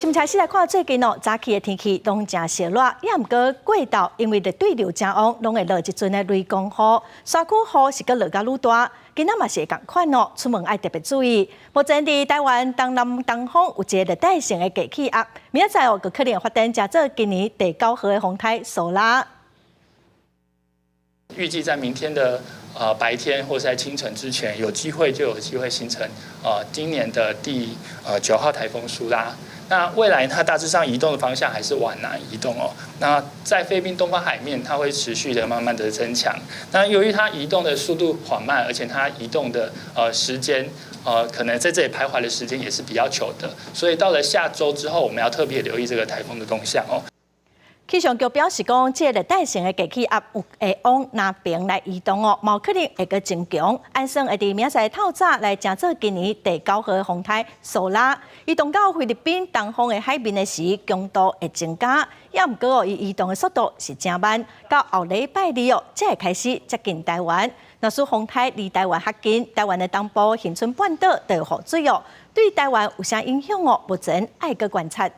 新聞先來看最近哦，早起的天氣攏誠燒熱，也毋過過晝，因為熱對流誠旺，攏會落一陣的雷公雨，山區雨是閣落較愈大。今仔嘛是會仝款哦，出門愛特別注意。目前佇台灣東南東方有一個熱帶性的低氣壓，明仔載哦，閣可能發展成做今年第九號的風颱蘇拉。預計在明天的白天或是在清晨之前，有機會就有機會形成今年的第九號颱風蘇拉。那未來它大致上移動的方向還是往南移動哦。那在菲律賓東方海面，它會持續的慢慢的增強。那由於它移動的速度緩慢，而且它移動的時間可能在這裡徘徊的時間也是比較久的，所以到了下週之後，我們要特別留意這個颱風的動向哦。氣象局表示講，這個熱帶性的低氣壓有會往南邊來移動哦，嘛有可能會閣增強，按算會佇明仔載透早來成做今年第九號的風颱蘇拉。移動到菲律賓東方的海面的時，強度會增加，也毋過哦，伊移動的速度是誠慢，到後禮拜二哦，才會開始接近台灣。若是風颱離台灣較近，台灣的東部恆春半島就會雨水哦，對台灣有啥影響哦？目前愛閣觀察。